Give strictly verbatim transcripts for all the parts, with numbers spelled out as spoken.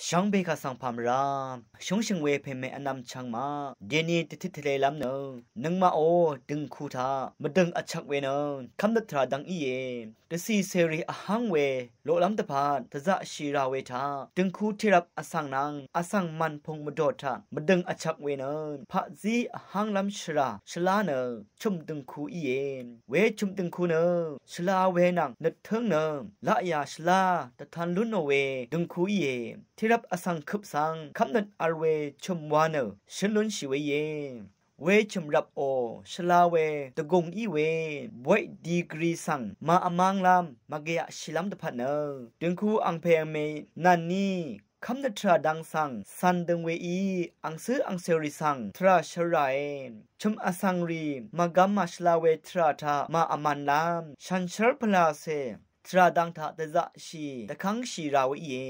Shvngbe kaq svng pà mvrá shúngshø̀ng we pèmè vnvm chvng maq dèni dvtit tvlelv́m nø nøngmaqò dø̀ngku taq mvdø̀ng vchvk we nø kv́mnøt tvrà dang íe. Dvcì cèrì vháng we loqlv́m dvpvt dvzaqshì rà we taq dø̀ngku tèrvp vsvng nvng vsvng mv̀npung mvdò taq mvdø̀ng vchvk we nø paqzí vhánglv́m shvrà shvlá nø chø̀m dø̀ngku íe. We chø̀m dø̀ngku nø shvla we nvng nøttǿng nø laqyà shvlá dvtan lúnò we dø̀ngku íe. Tèrvp vsvng køp svng kv́mnøt vl we chø̀m wa nø shø̀n lúnshì we íe. We chø̀m rvpò shvla we dvgùng í we bóy digvri svng màvmv́nglv́m màgvyaqshìlv́m dvpvt nø dø̀ngku angpè angmè nv̀nní kv́mnøt tvrà dang svng cv̀n døng weí angcǿ angcèrì svng tvrà shvra e. Chø̀m vsvngrì màgvm màshvla we tvrà taq màvmv̀nlv́m shànshér pvlàcè tvrà dang taq dvzaqshì dvkv́ngshì rà we íe.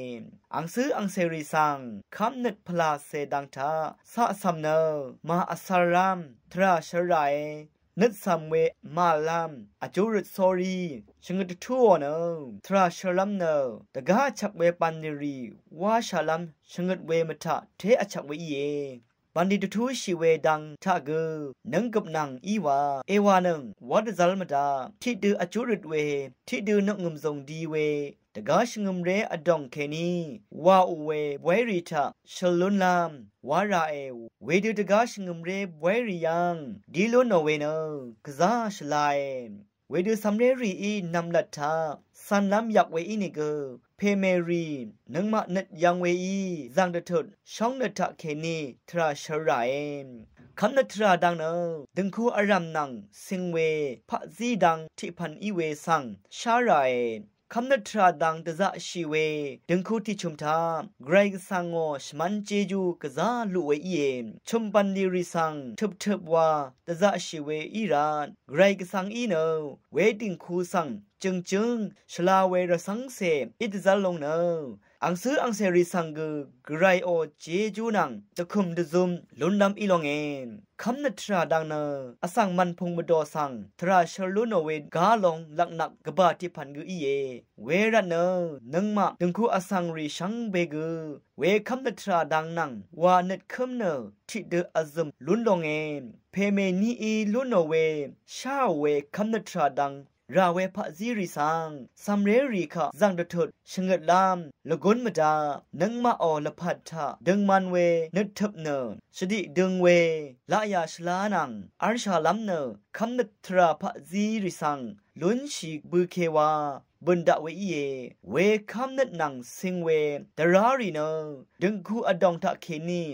Angcǿ angcèrì svng kv́mnøt pvlàcè dang taq caqcv̀m nø màvcv̄rlv́m tvrà shvra e. Nøt cv̀m we màvlv́m vjúrøt sórí shvngøt dvtúò nø tvrà shvlv́m nø dvgá vchvk we bv̀nlì rì wáshàlv́m shvngøt we mvtaq té vchvk we íe. Bv̀nlì dvtúshì we dang taq gø nǿnggøp nvng í wa ewànøng wá dvzv́l mvdaq tiqdø vjúrøt we tiqdø nøngø̀m zòng di we dvgá shvngø̀mré vdòng kèní wàò we bwérì taq shøl lúnlv́m wá ràe. Wedø dvgá shvngø̀mré bwérì yv́ng dí lúnò we nø gvzá shvlae. Wedø cv̀mré rìí nv̀mlat taq cv̄nlv́m yak we ínìgø pèmèrì nøngmaq nøt yv̄ng weí zv̀ng dvtut shóngnøt taqkèní tvrà shvra e. Kv́mnøt tvrà dang nø dø̀ngku vrv̀m nvng cing we paqzí dang tiqpv̀n í we svng shá ràe. Kv́mnøt tvrà dang dvzaqshì we dø̀ngku tiqchø̀m taq Gvray Gvsvngò shvmv́n jejú gvzá luq we íe. Chø̀m bv̀nlì rì svng tøptøp wa dvzaqshì we í rvt Gvray Gvsvng í nø we dø̀ngku svng jø̀ngjǿng shvla we rvcv́ngcè í dvzv́l long nø angcǿ angcèrì svng gø Gvrayò jejú nvng dvkø̀m dvzøm lúnlv́m í longe. Kv́mnøt tvrà dang nø vsvng mv̀npung mvdò svng tvrà shøl lúnò we gá long lvknvk gvbà tiqpv̀n gø íe. Wervtnø nøngmaq dø̀ngku vsvngrì shvngbe gø we kv́mnøt tvrà dang nvng wà nøtkǿm nø tiqdø vzø̀m lún longe. Pèmè nií lúnò we sháò we kv́mnøt tvrà dang rà we paqzí rì svng cv̀mré rì kaq zv̀ng dvtut shvngøtlv́m lvgún mvdaq nøngmaqò lvpat taq døngman we nøttøp nø shvdiq døng we laqyà shvlá nvng v́rshàlv́m nø kv́mnøt tvrà paqzí rì svng lúnshì bøkewa bø̀n daq we íe. We kv́mnøt nvng cing we dvrá rì nø dø̀ngku vdòng taqkèní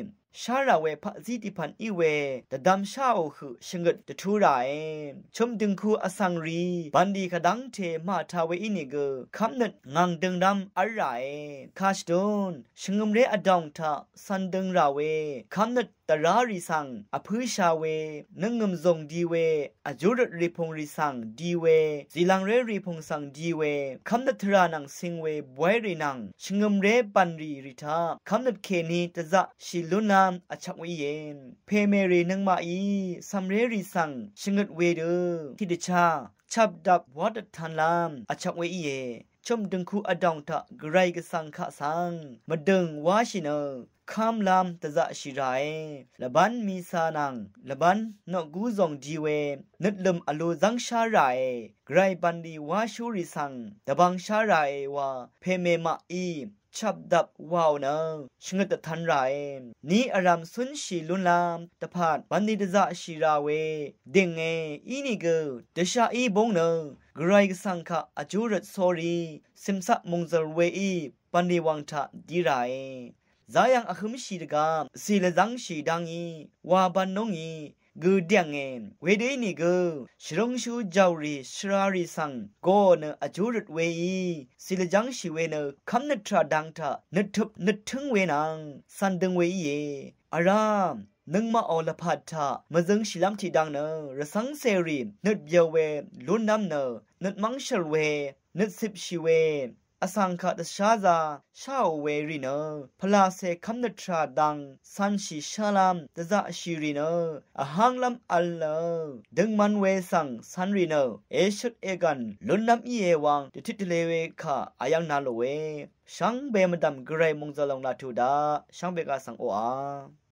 shá rà we paqzí tiqpv̀n í we dvdvm sháò høq shvngøt dvtú ràe. Chø̀m dø̀ngku vsvngrì bv̀nlì kàdv́ngte màta we ínìgø kv́mnøt ngv̀ng dønglv́m v́l ràe. Kàshvdun shvngø̀mré vdòng taq cv̀n døng rà we kv́mnøt dvrá rì svng vpǿsha we nøngø̀m zòng di we vjúrøt rìpùng rì svng di we zìlvngré rìpùng svng di we kv́mnøt tvrà nvng cing we bwáy rì nvng shvngø̀mré bv̀nlì rì taq kv́mnøt kèní dvzaqshì lúnlv́m vchvk we íe. Pèmèrì nøngmaqí cv̀mré rì svng shvngøt wedø tiqdvchá chapdap wá dvtanlv́m vchvk we íe. Chø̀m dø̀ngku vdòng taq Gvray Gvsvng kaq svng mvdø̀ng wáshì nø kv́mlv́m dvzaqshì ràe. Lvbán misa nvng lvbán noqgú zòng di we nøtlø̀m vlu zv́ngshá ràe. Gvray bv̀nlì wáshúrì svng dvbvngshá ràe wa pèmè maqí chapdap wàò nø shvngøt dvtan ràe. Ni vrv̀m cúnshì lúnlv́m dvpvt bv̀nlì dvzaqshì rà we dìnge. Ínìgø dvshaqí búng nø Gvray Gvsvng kaq vjú røt sórí cìmcaq mòngzø̀l weí bv̀nlì wv̀ng taq di ràe. Zayv̀ng vhǿmshì dvgvp cì lvzv́ngshì dá ngí wa bv̄n lú ngí gø dìv̀nge. Wedø ínìgø shvrúngshú jàùrì shvrarì svng goò nø vjú røt weí cì lvzv́ngshì we nø kv́mnøt tvrà dang taq nøttøp nøttǿng we nvng cv̀n døng we íe. Vrá nøngmaqò lvpat taq mvzøngshìlv́m tiqdvng nø rvcv́ngcèrì nøtbyø̄ we lúnlv́m nø nøtmv́ngshø̀l we nøtcipshì we vsvng kaq dvsházā sháò we rì nø, pvlacè kv́m nø tvrà dang cv̄nshì shálv́m dvzaqshì rì nø, vhánglv́m v̄l nø, døngman we svng cv̄n rì nø, èshøt ègv̀n lúnlv́m íe wang dvtit tvlē we kà vyv̄ng nā lò we. Shvngbe mvdv̀m Gvray mòngzø̀l lòng laq tuq daq shvngbe kaq svng oqà.